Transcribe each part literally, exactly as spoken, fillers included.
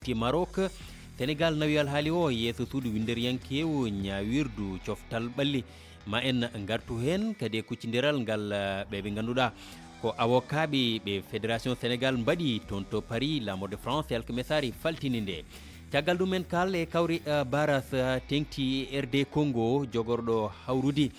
ti Maroc. Senegal nawi alhaali o yeeso suudu winnderiyankeewo ñaawirdu coftal ɓalli. Ma en ngartu heen kadi e kuccindiral ngal, eh, ɓe ɓe ngannduɗaa ko awokaaɓe ɓe Fédération Sénégal mbaɗi toon to Paris, laamorde France e alkamesare faltini nde. Caggal ɗum en kaal e kawri, eh, Baras, eh, teŋti R D Congo, jogorɗo hawrude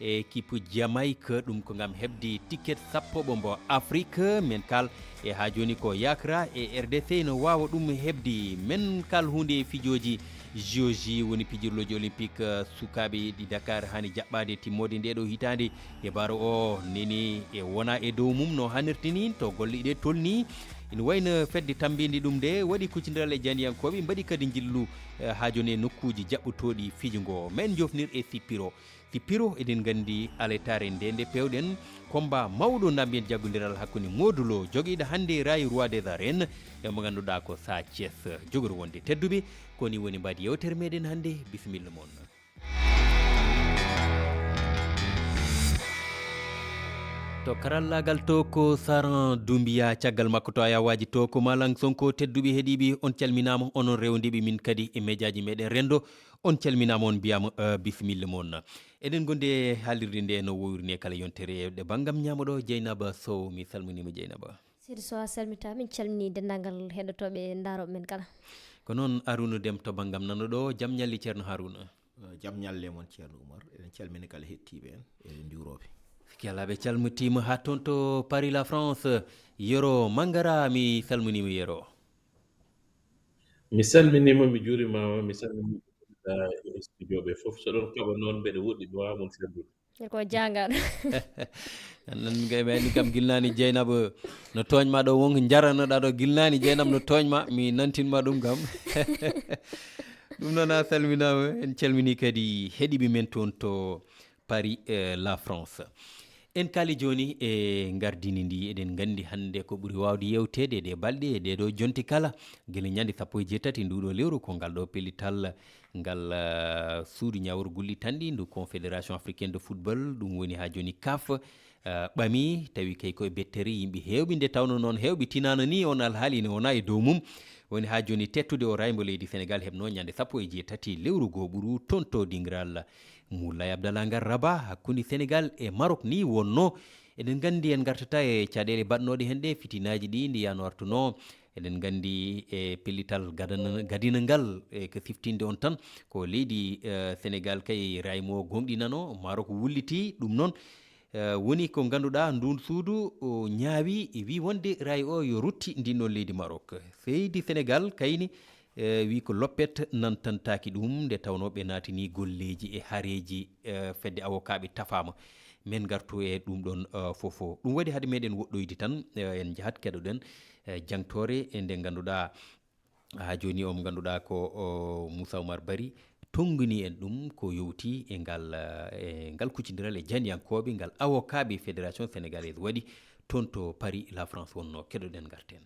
e équipe Jamaïque, ɗum ko ngam heɓde ticket sappo ɓombo Afrique. Men kaal e haa jooni ko yakra e R D C no waawa ɗum heɓde. Men kaal huunde e fijooji J O J, woni pijirlooji olympique, eh, sukaaɓe ɗi Dakar haani jaɓɓaade timmoode nde ɗo hitaande. Hibaaru o neni e wona e dow mum no hanirta ni, to golle ɗe tolni. Ina wayno fedde tammbinde ɗum nde waɗi kuccindiral e janiyankooɓe, mbaɗi kadi njillu, eh, haa jooni e nokkuuji jaɓɓotooɗi fijo ngo. Men jofnir e sippiro. Sippiro, eɗen nganndi aletaare nde nde pewɗen, combat mawɗo na mbiyen jaggondiral hakkunde Modou Lo, jogiiɗo hannde rayi roi des arènes, e mo ngannduɗaa ko Sa Thiès. Jogori wonde tedduɓe, ko ni woni mbaadi yewtere meɗen hannde. Bisimilla mon. To karallaagal to ko Saran Dumbiya, caggal makko to ayawaaji to ko Malang Sonko. Tedduɓe heɗiiɓe, on calminaama, onon rewndiiɓe min kadi e mejaaji meɗen renndo. On calminaama, on mbiyaama, eh, bisimilla mon. Eɗen ngondi e haalirde nde no wowirni e kala yontere e ɗe banngam ñaamo ɗo, Jeynaba Sow. Mi salminiima, Jeynaba. Seydi Sow, a salmitaama. Min calmini denndaangal heɗotooɓe ndaarooɓe men kala. Ko noon, Harouna Dem to banngam nano ɗo. Jam ñalli, Ceerno Harouna. Eh, jam ñalle mon, Ceerno Oumar. Eɗen calmini kala heɗtiiɓe en, eɗen njuurooɓe. Sikki alaa, ɓe calmitiima haa toon to Paris, la France. Yero Mangara, mi salminiima, Yero. Mi salminiima, mi juurimaama, mi salmini, eh, e studio ɓe fof. So ɗon kaɓa noon, mbeɗa woɗɗi ɗo haa mon sellude. Ko jaangal. Nan kay mayni kam gilnaani Jeynaba no tooñ ma ɗo, won ko njaranoɗaa ɗo gilnaani Jeynaba no tooñ ma, mi nantin ma ɗum kam. Ɗum noon a salminaama, en calmini kadi heɗiiɓe men toon to Paris, eh, la France. En kaali jooni e ngardini ndi, eɗen nganndi hannde ko ɓuri waawde yewteede e ɗe balɗe, e ɗee ɗo jonte kala, gila ñande sappo e jeetati nduɗo lewru, ko ngal ɗo pellital ngal, eh, suudu ñaawor gullitanɗi ndu Confédération Africaine de Football, ɗum woni haa jooni CAF, eh, ɓami, tawi kay ko e bettere yimɓe heewɓe, nde tawno noon heewɓe tinaano ni on alhaali ene wona e dow mum. Woni haa jooni tettude o raymbo leydi Senegal heɓno ñande sappo e jeetati lewru goo ɓuru toon to dingiral Moulay Abdallah ngal Rabat hakkunde Senegal e Maroc ni wonno. Eɗen nganndi en ngartata e caɗeele baɗnooɗe heen ɗe, fitinaaji ɗi ndi yano artuno. Eɗen nganndi e pellital gadana-, gadina ngal e ko siftinde on tan ko leydi, eh, Senegal kay raymo gonɗinano, Maroc wulliti ɗum noon. Eh, woni ko ngannduɗaa ndun suudu o ñaawi, wi wonde raay o yo rutti ndin ɗon leydi Maroc. Seydi Senegal kayni, eh, wi ko loppet nantantaaki ɗum, nde tawno ɓe naatini golleeji e hareeji, eh, fedde awokaaɓe tafaama. Men ngartu e ɗum ɗon, eh, fofo. Ɗum waɗi hade meɗen woɗɗoyde tan, eh, en njahat keɗoɗen, eh, jangtoore e nde ngannduɗaa haa jooni o mo ngannduɗaa ko o Moussa Oumar Bari tonngini en ɗum ko yowti e ngal, eh, e ngal kuccindiral e jayniyankooɓe ngal awokaaɓe Fédération Sénégalaise waɗi toon to Paris, la France wonno. Keɗoɗen ngarten.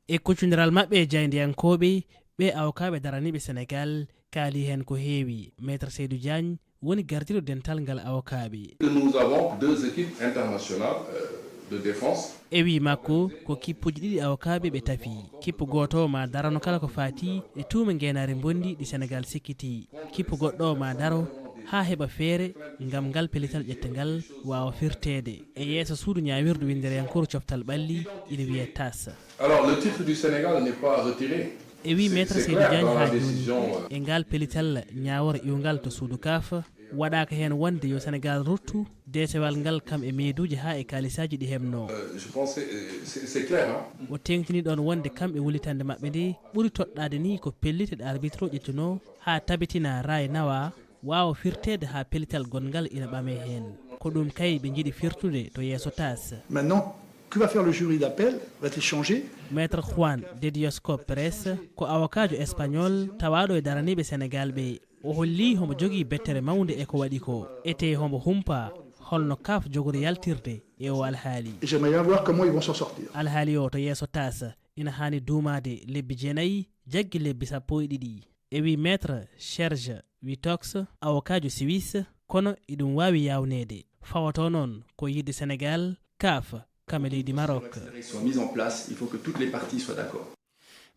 E kuccindiral maɓɓe e jayniyankooɓe, ɓe awokaaɓe daraniiɓe Senegal kaali heen ko heewi. Maître Seydou Diagne woni gardiiɗo dental ngal awokaaɓe. Nous avons deux équipes internationales, euh, de défense. E wii makko, ko kippuuji ɗiɗi awokaaɓe ɓe tafi. Kippu gooto o ma darano kala ko faati e tuuma ngeenaari mbonndi ɗi Senegal sikkiti. Kippu goɗɗo o ma daro haa heɓa feere ngam ngal pellital ƴettangal waawa firteede. E yeeso suudu ñaawirdu winndereyankooru coftal ɓalli ina wiyee tas. Alors, le titre du Sénégal n'est pas retiré. E wii Maître Seydou Diagne haa jooni, euh, e ngal pellital ñaawore iwngal to suudu kaf, waɗaaka heen wonde yo Senegal ruttu deesewal ngal kam e meeduuji haa e kaalisaaji ɗi heɓnoo. Euh, je pense que c'est, c'est, c'est clair, hein. O teeŋtini ɗoon wonde kamɓe wullitannde maɓɓe nde ɓuri toɗɗaade ni ko pellital arbitre o ƴettunoo haa tabitina raay nawa waawa firteede haa pellital gonngal ina ɓamee heen. Ko ɗum kay ɓe njiɗi firtude to yeeso tas. Maintenant, que va faire le jury d'appel? Va-t-il changer? Maître Juan de Diosco Pérez ko awokaajo espagnol tawaaɗo e daraniiɓe Senegal ɓe. O holli homo jogii bettere mawnde e ko waɗi ko. Etee homo humpa holno kaf jogori yaltirde e o alhaali. Et j'aimerais bien voir comment ils vont s'en sortir. Alhaali o to yeeso tas ina haani duumaade lebbi jeenayi, jaggi lebbi sappo e ɗiɗi. E wii Maître Serge Witox, awokaajo Suisse, kono iɗum waawi yaawneede. Fawatoo noon ko yiɗde Senegal, kaf, kam e leydi Maroc. Sont mises en place, il faut que toutes les parties soient d'accord.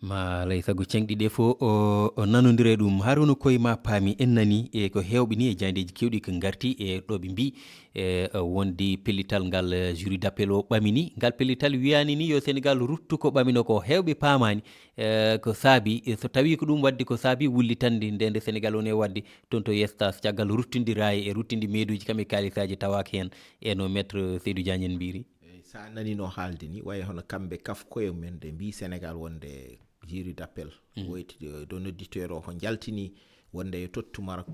Ma alay sago ceŋɗi ɗe fof o, o nanondira e ɗum. Haruna, koye ma paami, en nani e ko heewɓe ni e jayndeeji keewɗi ko ngarti e ɗo ɓe mbii e, e wonde pellital ngal, e, jury d'appel o ɓamini. Ngal pellital wiyaani ni yo Senegal ruttu ko ɓamino ko. Heewɓe paamaani, e, ko saabi, e, so tawii ko ɗum waɗde ko saabi wullitande nde nde Senegal woni e waɗde toon to yestas caggal ruttindi raay e ruttindi meeduuji kam e kaalisaaji tawaaka heen e no Maître Seydou Diagne en mbiiri. Eyi, so a nanii no haalde ni, wayi hono kamɓe kaf koye mumen nde mbii Senegal wonde jury d'appel, woyti, eh, ɗo nodditoyɗo ko njaltini wonde yo tottu Maroc,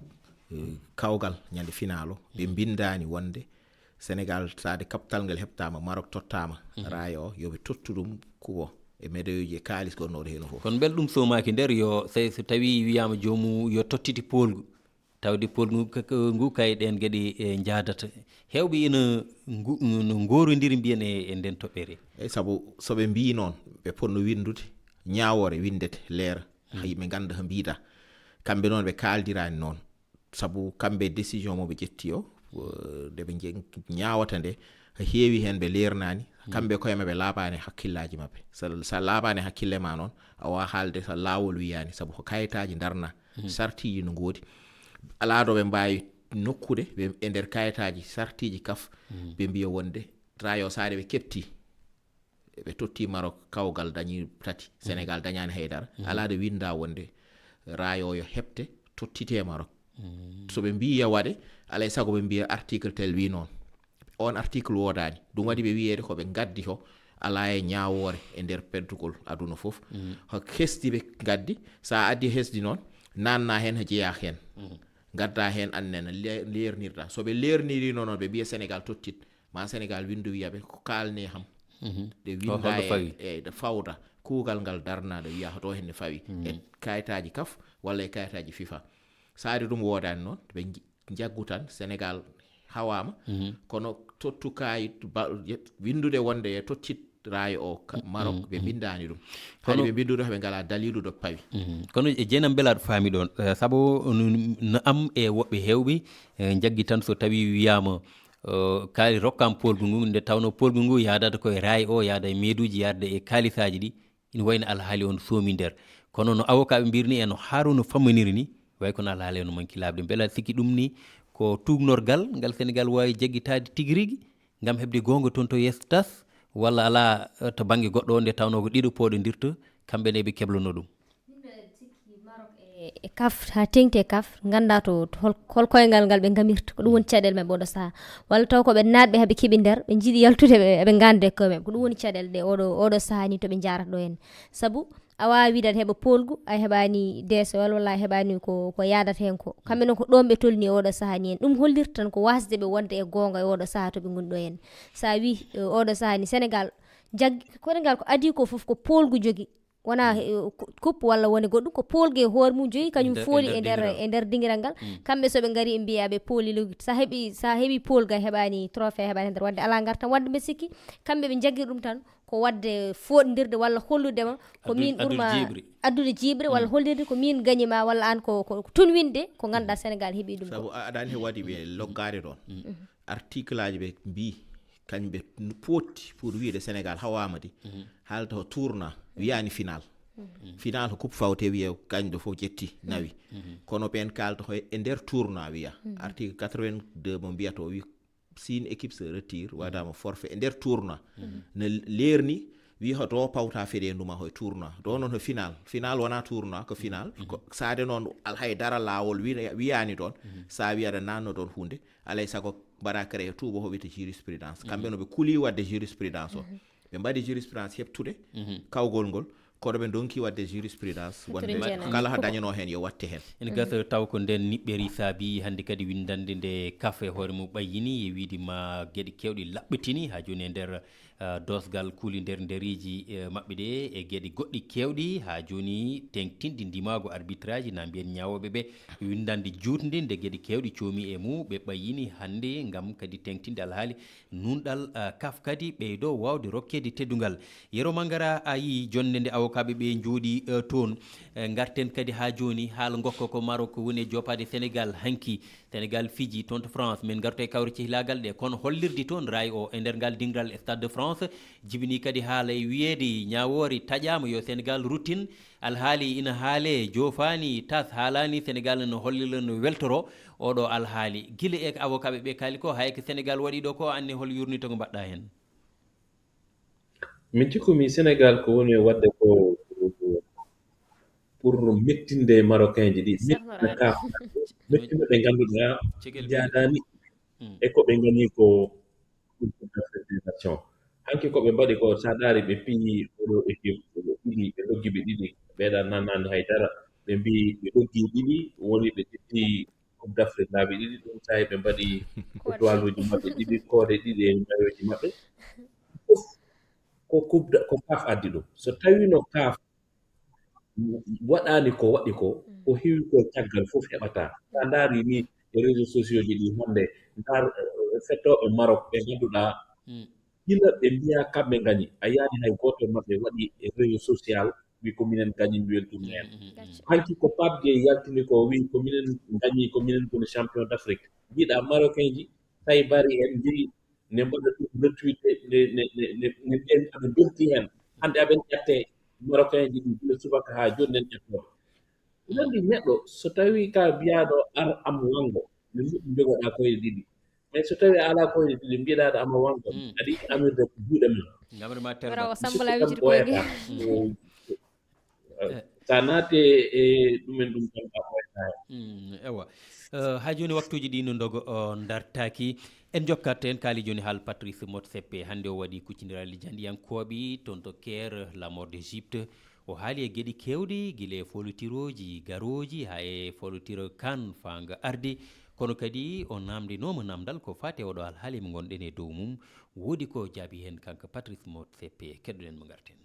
eh, kawgal ñande finaalo. Ɓe mbindaani wonde Senegal, saade kaɓtal ngal heɓtaama, Maroc tottaama raaya o, yo ɓe tottu ɗum kubo e médailleuji e kaalis gonnooɗo heen o fof. Kono mbele ɗum soomaaki nder yo, so, so tawii wiyaama joomum yo tottite poolgu, tawde poolgu ngu, ka-, ka-, ngu kay ɗeen geɗe, e, njaadata. Heewɓe ina ngu-, no ngoorondiri mbiyen e, e nden toɓɓere. Eyi, sabu so ɓe mbii noon, ɓe potno winndude ñaawoore winndete leera, haa yimɓe ngannda ko mbiiɗaa. Kamɓe noon ɓe kaaldiraani noon. Sabu kamɓe décision mo ɓe ƴetti o, eh, nde ɓe nje-, ñaawata nde, heewi heen ɓe leernaani. Kamɓe koye maɓɓe laaɓaani hakkillaaji maɓɓe. So, so a laaɓaani hakkille ma noon, a waawaa haalde so laawol wiyaani, sabu ko kayitaaji ndarna, sartiiji no ngoodi. Alaa ɗo ɓe mbaawi nokkude ɓe e nder kayitaaji, sartiiji kaf, ɓe mbiya wonde raaya o saade ɓe keɓti, ɓe totti Maroc kawgal dañi tati, Senegal dañaani hay dara. Alaa ɗo winnda wonde raaya o yo heɓte, tottite Maroc. So ɓe mbii yo waɗe, alay sago ɓe mbiya article tel wii noon. On article woodaani. Ɗum waɗi ɓe wiyeede ko ɓe ngaddi ko alaa e ñaawoore e nder peddugol aduna fof. Ko hesdi ɓe ngaddi, so a addi hesdi noon, naanna heen, ko jeyaa heen. Ngadda heen annene, le-, leernirɗa. So ɓe leerniri noon, ɓe mbiya Senegal tottit, ma Senegal winndu wiya ɓe ko kaalne ham. Ɗe winda e, e ɗe fawda. Kuugal ngal darna, ɗe wiya hoto henne fawi. E kayitaaji kaf walla e kayitaaji fifa. Saade ɗum woodaani noon, ɓe nji-, njaggu tan Senegal hawaama. Kono tottu kayit ba-, ye-, winndude wonde e tottit raaya o ka-, Maroc, ɓe mbindaani ɗum. Hari ɓe mbindude ko ɓe ngalaa daliilu ɗo pawi. Kono e jeenam mbela aɗa faami ɗoon, eh, sabu no, no am e woɓɓe heewɓe, eh, njaggi tan so tawii wiyaama, eh, kaali rokkaama poolgu ngu, nde tawnoo poolgu ngu yaadaata ko e raay o, yaada e meeduuji, yaadde e kaalisaaji ɗi, ina wayno alhaali on soomi nder. Kono no avocat ɓe mbirni en, no Harouna fammaniri ni, way kono alhaali on manki laaɓde. Mbela sikki ɗum ni ko tuugnorgal ngal Senegal waawi jaggitaade tigi rigi ngam heɓde goonga toon to yeeso tas, walla alaa, eh, to bannge goɗɗo o nde tawnoo ko ɗiɗo pooɗondirta, kamɓe ne ɓe keblono ɗum? Min mbeɗa sikki Maroc e, e kaf, haa teeŋti e kaf, ngannda to, to hol, hol koyngal ngal ɓe ngamirta, ko ɗum woni caɗeele maɓɓe oɗo sahaa. Walla taw ko ɓe naatɓe haa ɓe keɓi nder, ɓe njiɗi yaltude ɓe, eɓe ngannda e koye maɓɓe. Ko ɗum woni caɗeele ɗe oɗo, oɗo sahaa ni to ɓe njaarata ɗo henne. Sabu a waawaa wiide aɗa heɓa poolgu, a heɓaani deesewal walla a heɓaani ko, ko yaadata heen ko. Kamɓe noon ko ɗoon ɓe tolni e oɗo sahaa ni heen. Ɗum hollirta tan ko waasde ɓe wonde e goonga e oɗo sahaa to ɓe ngoni ɗo henne. So a wii, eh, oɗo sahaa ni Senegal jaggi, Senegal ko adii ko fof ko poolgu jogi. Wona, eh, ku-, coupe walla woni goɗɗum, ko poolgu e hoore mum jogi, kañum fooli e nder, e nder dingiral ngal. Kamɓe so ɓe ngari ɓe mbiya ɓe pooli logit. Sa heɓi, sa heɓi poolgu a heɓaani trophée, a heɓaani nder wadde alaa ngartam. Wadde mbeɗa sikki kamɓe ɓe njaggiri ɗum tan ko wadde fooɗndirde walla hollude ma ko min ɓurma addude jiiɓre walla hollirde ko min gañi ma walla aan ko, ko tunwinde ko ngannduɗaa Senegal heɓi ɗum ko. Sabu a-, aɗa anndi waɗi ɓe loggaade ɗoon. Article aji ɓe mbii, kañum ɓe n-, potti pour wiide Senegal hawaama de. Haalta ko tournoi, wiyaani final. Final ko coupe fawte wiye gañɗo fof ƴetti, nawi. Kono ɓeen kaalta ko e nder tournoi wiya. Article quatre-vingt-deux mo mbiyata o wi si une équipe se retire, waɗaama forfait e nder tournoi. No leerni, wi hoto pawta fedeendu ma ko e tournoi. Ɗo noon ko final. Final wona tournoi, ko final. Ko saade noon al-, hay dara laawol wi-, wiyaani toon. Sa wi aɗa naatno toon huunde, alay sago mbaɗa créé tuuba ko wiyete jurisprudence. Kamɓe no ɓe kuli waɗde jurisprudence o. Ɓe mbaɗi jurisprudence heɓtude kawgol ngol, kono ɓe ndonki waɗde jurisprudence wonde kala ko dañanoo heen yo watte heen. Ene gasa taw ko nden niɓɓeri saabi hannde kadi winndannde nde kaf e hoore mum ɓayyini e wiide ma geɗe keewɗe laɓɓitini haa jooni e nder, ah, doosgal kuuli nder ndereeji, eh, maɓɓe ɗe e geɗe goɗɗi keewɗi haa jooni teeŋtinde ndimaagu arbitrage na mbiyen ñaawooɓe ɓe winndannde juutnde nde geɗe keewɗi coomi e mum ɓe ɓayyini hannde ngam kadi teeŋtinde alhaali nunɗal, ah, kaf kadi ɓeydo waawde rokkeede teddungal. Yero Mangara a yii jonnde nde awokaaɓe ɓe njooɗi, eh, toon. Eh, ngarten kadi haa jooni haala ngokka ko Maroc woni e joopaade Senegal hanki. Senegal fiji toon to France. Min ngarto e kawre cehilaagal ɗe kono hollirde toon raay o e nder ngal dingiral e Stade de France. Jibini kadi haala e wiyeede ñaawoore taƴaama yo Senegaal ruttin. Alhaali ina haalee, joofaani, tas haalaani, Senegaal no hollira no weltoro oɗo alhaali. Gila e ko avocat ɓe ɓe kaali ko, hay ko Senegaal waɗi ɗo ko, anne hol yurnito ngo mbaɗɗa heen? Min cikkumi Senegaal ko woni e waɗde ko pour mettinde Marocain ji ɗi, mettina ka, mettina ɓe ngannduɗaa jaadaani e ko ɓe ngani ko Coupe d'Afrique des Nations. Hanki ko ɓe mbaɗi ko, sa ɗaari ɓe piyi oɗo équipe ɗiɗi, ɓe doggi ɓe ɗiɗi, ɓeeɗa nannaande hay dara. Ɓe mbi ɓe doggi ɗiɗi, woni ɓe ƴetti Coupe d'Afrique laabi ɗiɗi, ɗum tawi ɓe mbaɗi étoileji maɓɓe ɗiɗi, koode ɗiɗi e mayoji maɓɓe. Fof ko coupe de, ko kaf addi ɗum. So tawino kaf waɗaani ko waɗi ko, ko heewi ko caggal fof heɓata. Sa ndaari ni e réseaux sociaux ji ɗi hannde, ndaar fettooɓe Maroc ɓe ngannduɗaa gila ɓe mbiya kamɓe ngañi, a yaani hay gooto e maɓɓe waɗi e réseau social wi ko minen ngañi, mi weltumi heen. Hanki ko Pape Gueye yaltini ko, wi ko minen ngañi, ko minen ngoni champion d'Afrique. Mbiɗa Marocain ji tawi bari en njiri ne mbaɗa ɗum retweet, ne ne ne ne ne mbiyen aɓe belti heen. Hannde aɓen ƴatte Marocain ji ɗi gila subaka haa jooni nen ƴettooɓe. Nandi neɗɗo so tawi ka mbiyaɗo ar am wango, mi moƴƴi jogoɗa koyɗe ɗiɗi. Mais so tawi a ala koyɗe ɗiɗi mbiɗaɗo ama wango, aɗa yiɗi amirde ko juuɗe ma. Ngamri ma terɗa. Wara o sambala witiri koyɗe. Sa naate e ɗumen ɗum tan a ɓoyata. Ewa. Eh, ha joni waktuji ɗi no ndogo o dartaki. En jokkat en kaali joni haal Patrice Motsepe. Hannde o waɗi kuccindiral e janɗiyankoɓe toon to Caire, la mort d'Égypte. O haali e geɗi kewɗi gila e folitiroji garoji ha e folitiro kan fanga arde. Kono kadi o namdinoma namdal ko fate oɗo alhaali mo gonɗen e dow mum. Woodi ko jaabi hen kanko Patrice Motsepe. Keɗoɗen mo garten.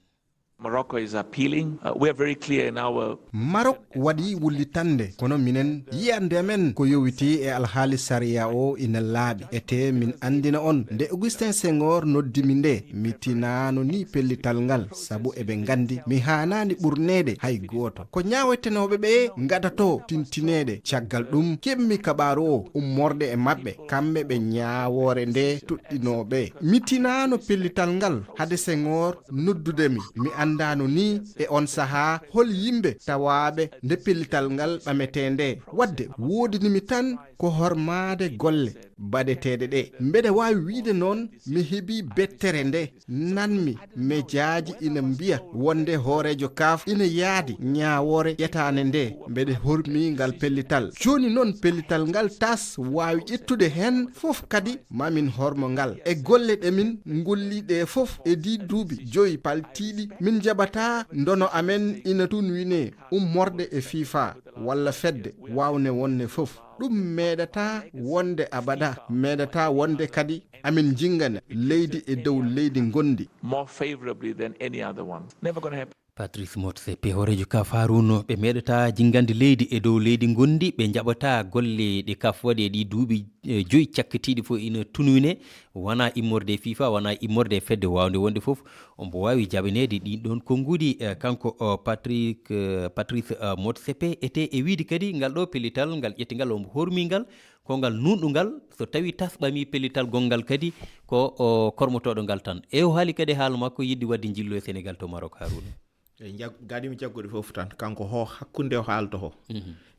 Morocco is appealing. Uh, we are very clear in our Maroc waɗi wullitande, kono minen yiyande men ko yowiti e alhaali sariya o ina laaɓi. Ete min andina on, nde Augustin Senghor noddimi nde, mi tinano ni pellital ngal, sabu eɓe gandi mi hanani ɓurneede hay gooto. Ko ñaawetenoɓe ɓe gadato tintineede. Caggal ɗum keɓmi kabaaru o ummorde e maɓɓe, kamɓe ɓe ñaawoore nde toɗɗinooɓe. Mi tinaano pellital ngal hade Senghor noddude mi. Mi anndaano ni e on sahaa hol yimɓe tawaaɓe nde pellital ngal ɓametee nde. Waɗde woodini mi tan ko hormaade golle baɗeteeɗe ɗe. Mbeɗa waawi wiyde noon mi heɓii bettere nde nanmi mejaaji ina mbiya wonde hooreejo kaf ina yaadi ñaawoore ƴetaande nde. Mbeɗa hormi ngal pellital. Jooni noon pellital ngal tas waawi ƴettude heen fof kadi mamin hormo ngal. E golle ɗe min ngolli ɗe fof e ɗi duuɓi joyi paltiiɗi min njaɓataa ndono amen ina tunwinee ummorde e FIFA walla fedde waawne wonne fof. Ɗum meeɗataa wonde abada, meeɗataa wonde kadi amin njinngana leydi e dow leydi ngonndi. More favorably than any other one. Never going to happen. Patrice Motsepe, hooreejo kaf Harouna, ɓe meeɗataa jinngande leydi e dow leydi ngonndi, ɓe njaɓataa golle ɗe kaf waɗi e ɗi duuɓi eh, joyi cakkitiiɗi fof ina tunwine, wonaa immorde e FIFA, wonaa immorde e fedde waawnde wonde fof. Ombo waawi jaɓaneede ɗiin ɗoon konnguɗi, eh, kanko o Patrick, eh, Patrice eh, Motsepe, ete e wiyde kadi ngal ɗo pellital ngal ƴetti ngal, ombo hormi ngal, ko ngal nuunɗungal, so tawi tas ɓami pellital gonngal kadi ko o kormotooɗo ngal tan. E o haali kadi haala makko yiɗde waɗde njillu e Senegal to Maroc, Harouna. E jag- gadimi jaggude fof tan kanko ho hakkunde o haalto ho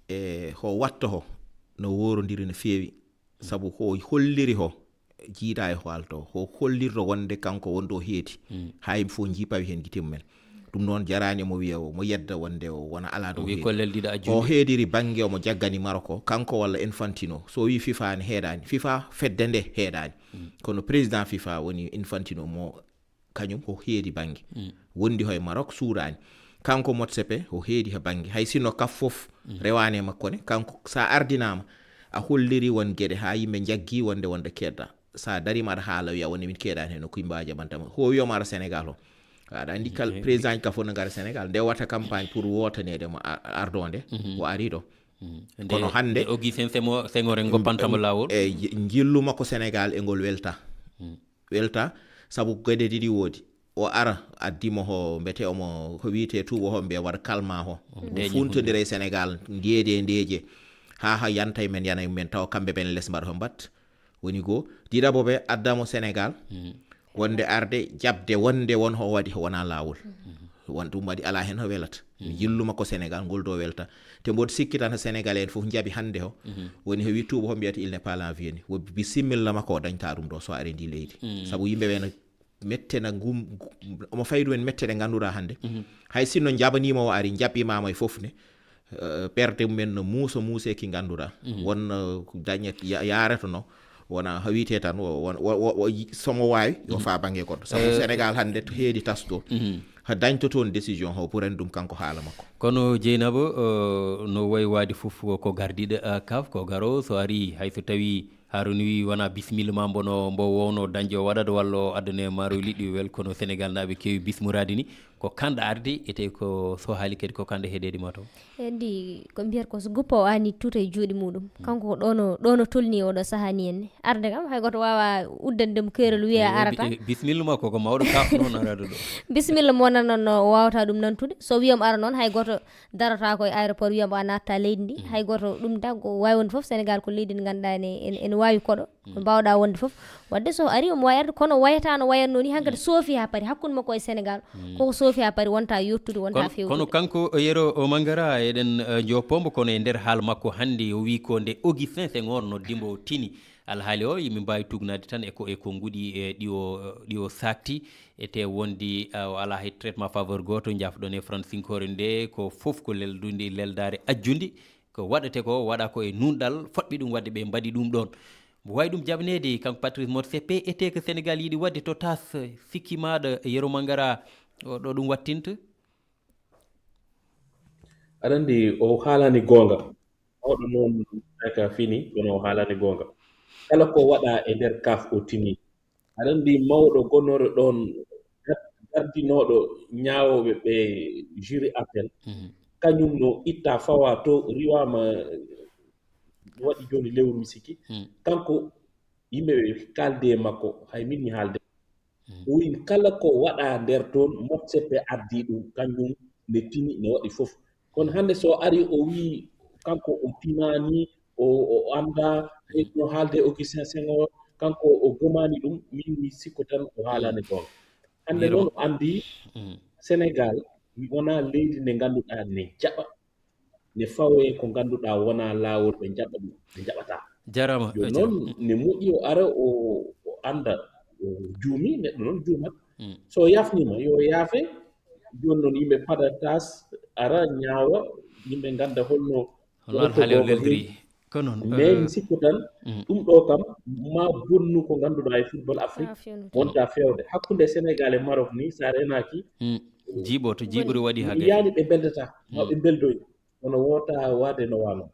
e ho watto ho no worodiri no feewi. Sabu ho holliri ho jiida e ho haalto ho hollirto wonde kanko wonde o heedi. Hay fof jiipawi heen gite mumen. Ɗum noon jaraani omo wiya omo yedda wonde o wona alaa ɗo wi heedi. Kollel ɗiɗo a O juuɗe. Heediri bannge omo jaggani Maroko kanko walla Infantino, so wi FIFA ne heedaani, FIFA fedde nde heedaani. Kono président FIFA woni Infantino mo kañum ho heedi bannge. Wondi hoye Marok suuɗaani. Kanko Motsepe ho heedi ha bannge, hay sinno kaf fof rewaani e makko ne, kanko sa ardinaama a holliri won geɗe ha yimɓe njaggi wonde wonde keedɗa. Sa darima aɗa haala wiya wonde min keeɗaani heen no kuymbaaji ɓantama ho wiyoma ara Sénégal o. Aɗa anndi kal président ji ka fof no ngara Sénégal nde wata campagne pour wotaneede mo a- ardonde o ari ɗo. Kono hannde Augustin Senghor en goppantamo laawol. E njillu makko Sénégal e ngol welta. Welta sabu geɗe ɗiɗi woodi. O ara addimo ho mbete omo ko wiyete tuubo ho mbiya waɗa kalma ho. Funtodira e Sénégal ndeede ndeeje ha ha yanta e men yana e men tawa kamɓe ɓen les mbaɗa ho mbatta. Woni goo diɗaɓo ɓe addamo Sénégal. wonde arde jaɓde wonde won ho waɗi ho wonaa laawol. Won ɗum waɗi alaa heen ho welata. Mi yilluma ko Senegaal ngol ɗo welta. Te mboɗo sikki tan Senegaal en fof njaɓi hannde ho. Woni ho wi tuuba ho mbiyata il n'est pas l'an venu. Wo bisimilla makko o dañta ɗum ɗo so ari ndi leydi. Sabu yimɓe ɓe no mettena ngum, omo fayi ɗum en mette ɗe ngannduɗaa hannde. Hay sinno njaɓaniima o ari, njaɓɓimaama e fof ne. Eh, ɓerɗe mumen no muuso muuseeki ngannduɗaa. Won, eh, dañet, ya-, yaaretono. Wona ha wiyetee tan, o, o, o, o, o yi-, somo waawi, yo faa bannge goɗɗo. Sabu Senegaal hannde to heedi tas toon. Ha dañto toon décision ho, ɓurani ɗum kanko haala makko. Kono Jeynaba, eh, no wayi waade fof ko, ko gardiiɗo, eh, kaf, ko garo, so ari, hay so tawi Haruna wi wona bisimilla ma mbono mbo wowno dañde o waɗat walla o addane maaro liɗɗi wel, kono Senegaal naaɓe keewi bismoraade ni, ko kanɗa arde, ete ko so haali kadi ko kanɗa heedeede ma to. Endi ko mbiyata ko so guppa o aani tuuta e juuɗe muɗum. Kanko ko ɗono, ɗono tolni oɗo sahaa ni en. Arde kam hay goto wawa uddande mo keerol wiya arata. Bisimilla ma koko mawɗo kaf noon arata ɗo. Bisimilla mo nan noon no wawata ɗum nantude. So wiyam ara noon hay goto darata ko e aéroport wiyam a natta leydi ndi. Hay goto ɗum da ko wawi wonde fof Sénégal ko leydi ndi ganduɗa ene, ene, ene wawi koɗo. Ko mbawɗa wonde fof. Wadde so ari omo wawi arde kono wayata no wayanno ni hankadi soofi ha paari hakkude makko e Sénégal. Koko soofi ha paari wonta yottude wonta kono, fewde. Kono kanko Yero Mangara eɗen, eh, joppo mbo kono e nder haal makko hannde o wi ko nde Augustin Senghor noddimo o tini alhaali o yimɓe mbawi tugnade tan e ko, e ko nguɗi, e ɗi o, ɗi o sakti. Ete wondi, eh, o ala hay traitement faveur goto jafɗon e franc sinkore nde ko fof ko leldude leldare ajjude. Ko waɗete ko, waɗa ko e nunɗal, foɗɓe ɗum waɗde, ɓe mbaɗi ɗum ɗon. Mbo wawi ɗum jaɓneede, kanko Patrice Motsepe, ete ko Sénégal yiɗi waɗde to tas, sikki maɗa Yero Mangara, o ɗo ɗum wattinta? Aɗa anndi o haalani goonga. Mawɗo noon aka fini, kono o haalani goonga. Kala ko waɗa e nder kaf o tini. Aɗa anndi mawɗo gonnoɗo ɗoon gar-, gardinooɗo ñaawooɓe ɓe jury appel, kañum no itta fawa to riwama, waɗi jooni lewru mi sikki. Kanko yimɓe ɓe kaalde e makko, hay min mi haalde. O wiyi kala ko waɗa nder toon, Motsepe addi ɗum, kañum ne tini, ne waɗi fof. Kono hannde so ari o wiyi kanko o tinani, o, o annda, hay no haalde Augustin Senghor, kanko o gomani ɗum, min mi sikko tan o haalani goonga. Hannde noon o anndi Sénégal wonaa leydi ndi ngannduɗaa ne jaɓa, ne fawee ko ngannduɗaa wonaa laawol ɓe njaɓa ɗum, ɓe njaɓataa. Jarama. Jooni noon ne moƴƴi o ara o, o annda o juumi, neɗɗo noon juumat. So yafniima yo yaafe. Jooni noon yimɓe pada tas ara ñaawa, yimɓe ngannda holno Hono alhaali o leldiri. Ko noon, mais mi sikku tan, ɗum ɗo kam, ma bonnu ko ngannduɗaa e football Afrique, wonta fewde. Hakkunde Sénégal e Maroc ni, sa renaaki, jiiɓo to jiiɓori waɗi ha mi gasi. Yaani ɓe mbeldata, ma ɓe mbeldoy. Kono wota waade no wano.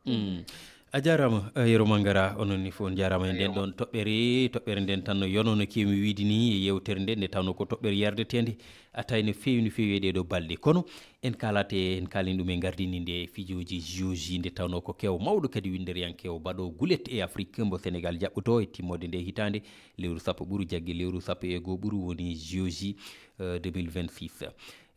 A jarama, eh, Yero Mangara, onon ni fof on jarama e nden ɗon toɓɓere, toɓɓere nden tan no yono no kewi mi wiide ni e yewtere nde, nde tawno ko toɓɓere yardeteende. A tawi no feewi, no feewi e ɗee ɗoo balɗe. Kono en kaalate, en kaalin ɗum e ngardini nde fijooji J O J, nde tawnoo ko kewo mawɗo kadi winndereyankewo baɗo gulet e Afrik, mbo Senegal jaɓɓotoo e timmoode nde hitaande, lewru sappo ɓuru jagge, lewru sappo e goo ɓuru woni J O J, eh, deux mille vingt-six.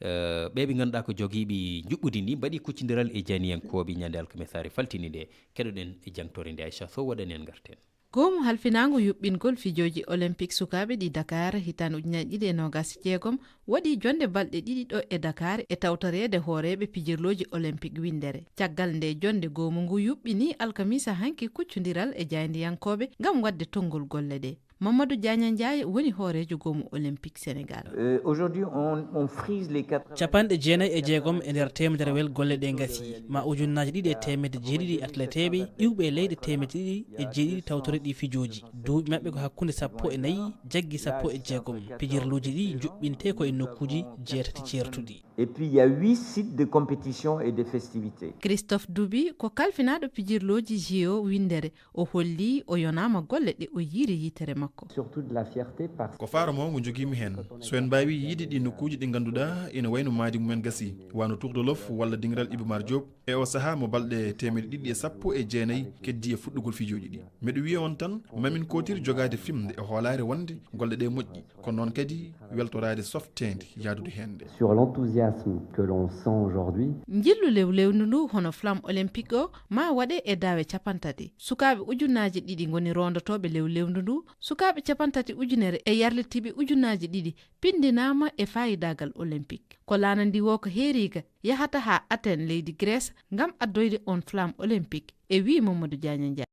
Eh, ɓee ɓe ngannduɗaa ko jogiiɓe njuɓɓudi ndi mbaɗi kuccindiral e janiyankooɓe ñande alkamisaare faltini nde. Keɗoɗen e jangtore nde, Aïcha Sow waɗani en ngarten. Goomu halfinaangu yuɓɓingol fijooji Olympique sukaaɓe ɗi Dakar hitaande ujunnaji ɗiɗi e noogas e jeegom waɗi jonnde balɗe ɗiɗi ɗo e Dakar e tawtoreede hooreeɓe pijirlooji Olympique winndere. Caggal nde jonnde goomu ngu yuɓɓini alkamisa hanki kuccondiral e jaayndiyankooɓe ngam waɗde tonngol golle ɗe. Mamadou Diagna Ndiaye woni hooreejo goomu Olympique Sénégal. Euh, aujourd'hui, on, on frise les quatre-vingts. Capanɗe jeenayi e jeegom e nder teemederewel golle ɗe ngasi, ma ujunnaaji ɗiɗi e teemedde jeeɗiɗi atleteeɓe iwɓe e leyɗe teemedde ɗiɗi e jeeɗiɗi tawtoreeɗi fijooji. Duuɓi maɓɓe ko hakkunde sappo e nayi jaggi sappo e jeegom. Pijirluuji ɗi njuɓɓinte ko e nokkuuji jeetati ceertuɗi. Et puis, il y a huit sites de compétition et de festivités. Christophe Doubi ko kalfinaaɗo pijirlooji J O winndere. O holli o yonaama golle ɗe o yiiri yitere makko. Surtout de la fierté parce que ko faaro mawngo njogiimi heen. So en mbaawii yiyde ɗii nokkuuji ɗi ngannduɗaa ina wayno mahdi mumen gasii, wano Tour de l'Off walla diŋiral Iba Mar Diop, e oo sahaa mo balɗe teemedde ɗiɗi e sappo e jeenayi keddii e fuɗɗugol fijooji ɗi. Miɗo wiya on tan, mamin kootir jogaade fimde e hoolaare wonde golle ɗe moƴƴi. Ko noon kadi weltoraade softeende yahdude heen nde. Sur l'enthousiasme que l'on sent aujourd'hui. Njillu lewlewndu ndu hono Flamme Olympique o ma waɗe e daawe capantati. Sukaaɓe ujunnaaji ɗiɗi ngoni roondotooɓe lewlewndu ndu. Sukaaɓe capantati ujunere e yarlitiiɓe ujunnaaji ɗiɗi pinndinaama e faayidaagal Olympique. Ko laana ndi woo ko heeriika yahata haa Athènes, leydi Grèce, ngam addoyde on flamme olympique, e wii Mamadou Diagne Ndiaye.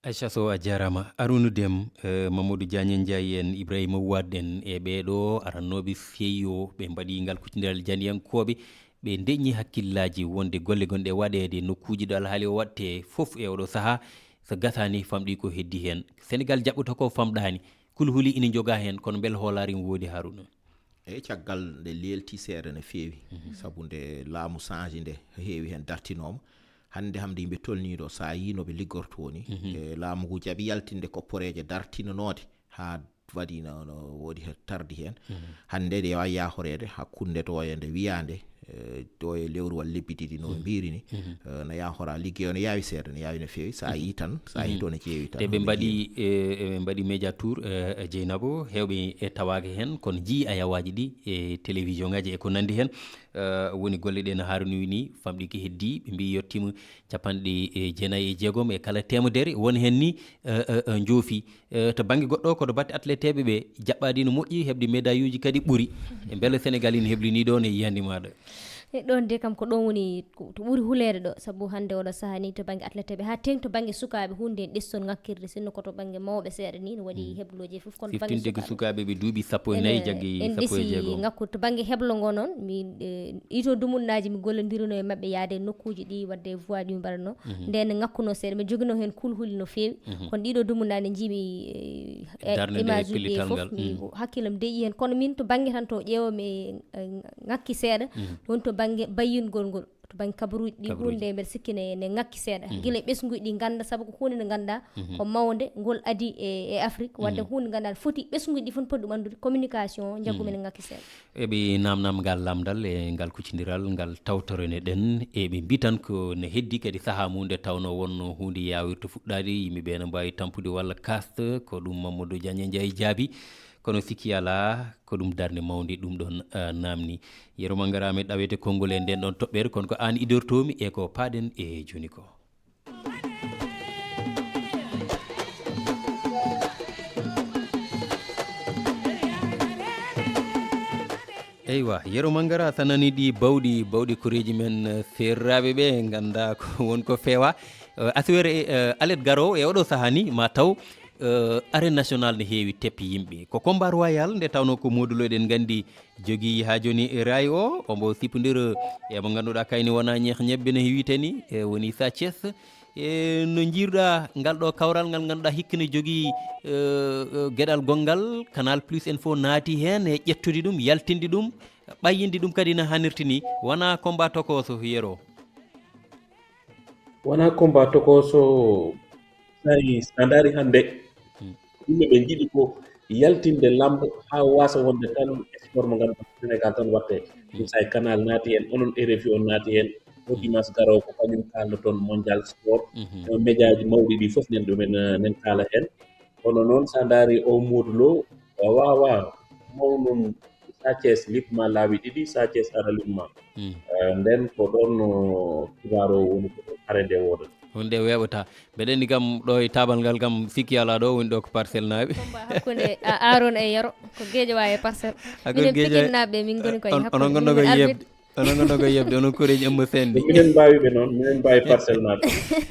Aisha Sow, a jaaraama. Arouna Deme, eh, Mamadou Diagne Ndiaye en, Ibrahima Wade en, e ɓee ɗoo arannooɓe feeyo, ɓe mbaɗi ngal kuccindiral janiyankooɓe, ɓe ndeñi hakkillaaji wonde golle gonɗe waɗeede nokkuuji ɗo alhaali o waɗte fof e oɗo sahaa, so gasaani famɗi ko heddi heen. Senegal jaɓɓoto ko famɗaani. Kulhuli ina jogaa heen, kono mbele hoolaare ina woodi, Haruna? Eyi, caggal nde leelti seeɗa no feewi, sabu nde laamu change nde heewi heen dartinooma. Hannde, hannde yimɓe tolnii ɗo, so a yii no ɓe liggortoo ni, e laamu ngu jaɓi yaltinde kopporeeje dartinanooɗe haa waɗi no, no woodi he tardi heen. Hannde nde waawi yaahoreede hakkunde ɗo e nde wiyaande, eh, ɗo e lewru walla lebbi ɗiɗi no mbiri ni, eh, no yaahora liggey o no yaawi seeɗa, no yaawi no feewi. So a yii tan, so a yii to no ƴeewi tan, te ɓe mbaɗi, eh, ɓe mbaɗi média tour, eh, Dieynaba, heewɓe e tawaaka heen, kono njii ayawaaji ɗi e télévision ngaji e ko nanndi heen. Eh, woni golle ɗe no Haruna wi ni, famɗi ko heddi, ɓe mbi yettima capanɗe jeenayi e jeegom e kala teemedere, won heen ni, eh, eh, eh, njoofi. Eh, to bannge goɗɗo, ko to batte atleteeɓe ɓe, jaɓɓaade no moƴƴi, heɓde médailluuji kadi ɓuri. E mbele Senegal ina hebli ni ɗo ne yiyande maaɗa? E ɗon de kam ko ɗon woni ko, to ɓuri huleede ɗo, sabu hannde oɗo sahaa ni to bannge atleteeɓe, haa teeŋti to bannge sukaaɓe, huunde en ɗeston ŋakkirde, sinno ko to bannge mawɓe seeɗa ni no waɗi heblooji e fof, kono to bannge sukaaɓe, sukaaɓe ɓe duuɓi sappo e nayi, jaggi sappo e jeegom. Ene ɗesi ŋakkude. To bannge heblo ngo noon, min, eh, ɗii to dumunnaaji, mi gollondirino e maɓɓe yaade e nokkuuji ɗi, waɗde voie ɗi min mbaɗatno. Nden ne ŋakkuno seeɗa, mi jogino heen kulhuli no feewi. Kono ɗiɗo dumunna ne njiimi, eh, e darnde nde image uji ɗi pellital fof, ngal. Mi ko hakkillam deƴƴi heen. Kono min to bannge tan to ƴeewomi e, e ŋakki seeɗa, ɗon to bannge bayyingol ngol, to bannge kabaruuji ɗi, kabaruuji, huunde mbeɗa sikki ne, ne ŋakki seeɗa. Gila e ɓesnguuji ɗi ngannda, sabu ko huunde nde ngannduɗaa ko mawnde, ngol adi e, e Afrique, wadde huunde ngannduɗaa foti ɓesnguuji ɗi fof poti ɗum anndude, communication, njaggumi ne ŋakki seeɗa. Eɓe naamnaam ngal lamndal e ngal kuccindiral, ngal tawtoreneɗen. Eɓe mbi tan ko ne heddi kadi sahaa mum nde tawnoo wonnoo huunde yaawirta fuɗɗaade, yimɓe ɓe no mbaawi tampude walla kaasde. Ko ɗum Mamadou Diagne Ndiaye jaabi, kono sikki alaa, ko ɗum darnde mawnde ɗum ɗoon, eh, naamni. Yero Mangara, mi ɗawete konngol e nden ɗon toɓɓere, kono ko aan idortoomi e ko paaɗen e jooni ko. Eywa, Yero Mangara, so a nanii ɗi bawɗi, bawɗi koreeji men, eh, seerraaɓe ɓe, nganndaa ko won ko feewa. Eh, aswere, eh, alet garoowo e oɗo sahaa ni, ma taw, eh, arène nationale ne heewi teppi yimɓe. Ko combat royal, nde tawnoo ko Modou Lo, eɗen nganndi, jogii haa jooni e raay o, omo sippondira e mo ngannduɗaa kayni wonaa ñeex ñebbe no heewi tani, e woni Sa Thiès. E no njiiruɗaa ngal ɗo kawral ngal ngannduɗaa hikka ne jogii, eh, eh, geɗal gonngal, Canal Plus en fof naati heen e ƴettude ɗum, yaltinde ɗum, ɓayyinde ɗum kadi no haanirta ni. Wonaa combat tokooso, Yero? Wonaa combat tokooso, so a ndaari hannde, yimɓe ɓe njiɗi ko yaltinde lambo haa waasa wonde tan sport mo ngannduɗaa Sénégal tan waɗte. Ɗum so a Canal naati heen, onon R F I on naati heen, o dimanche garoowo ko kañum kaaldoton mondial sport. E médiaji mawɗi ɗi fof nen ɗumen, eh, nen kaala heen. Kono noon, so a ndaari o Modou Lo, o waawaa mawnum Sa Thiès liɓma laabi ɗiɗi, Sa Thiès ara liɓma. Eh, nden ko ɗoon, no kibaaro woni ko ɗoon hare nde woodata. Hunde weeɓata. Mbeɗa anndi kam ɗo e taabal ngal kam sikki alaa ɗo woni ɗo ko Parcelles naaɓe. Combat hakkunde A-, Aaron e Yero, ko Guédiawaye e Parcelles. Minen Pikine naaɓe, min ngoni koye hakkunde. Onon ngonno ko yeɓde. Onon ngonno ko yeɓde, onon koreeji Eumeu Sène ɗi. Minen mbaawi ɓe noon, minen mbaawi Parcelles naaɓe.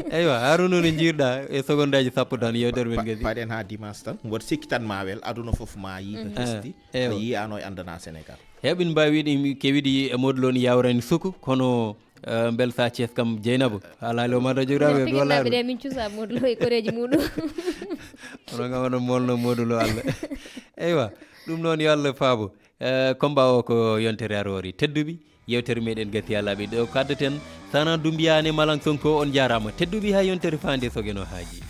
Eywa, Harouna, no njiirɗa e seconde aji sappo tan, yeewtere men gasi. Paɗen haa dimanche tan. Mboɗo sikki tan ma wel, aduna fof ma yii ko hesti. Eywa. A yii ano e andana Sénégal. Heɓin mbaawi wiide mi kewiɗi e Modou Lo ni yawrani suku, kono, eh, mbel Sa Thiès kam Dieynaba, haalaali o mata jogiraɓe. Minen Pikine naaɓe de, min cuusa Modou Lo e koreeji muɗum. Onon kam oɗon molno Modou Lo Allah. Eywa, ɗum noon yo Allah faabo. Eh, combat o ko yontere aroore. Tedduɓe, yewtere meɗen gasi alaaɓe ɗo kaddeten. Sana Dumbiya ne Malang Sonko, on jaaraama. Tedduɓe, haa yontere faande so geno haaji.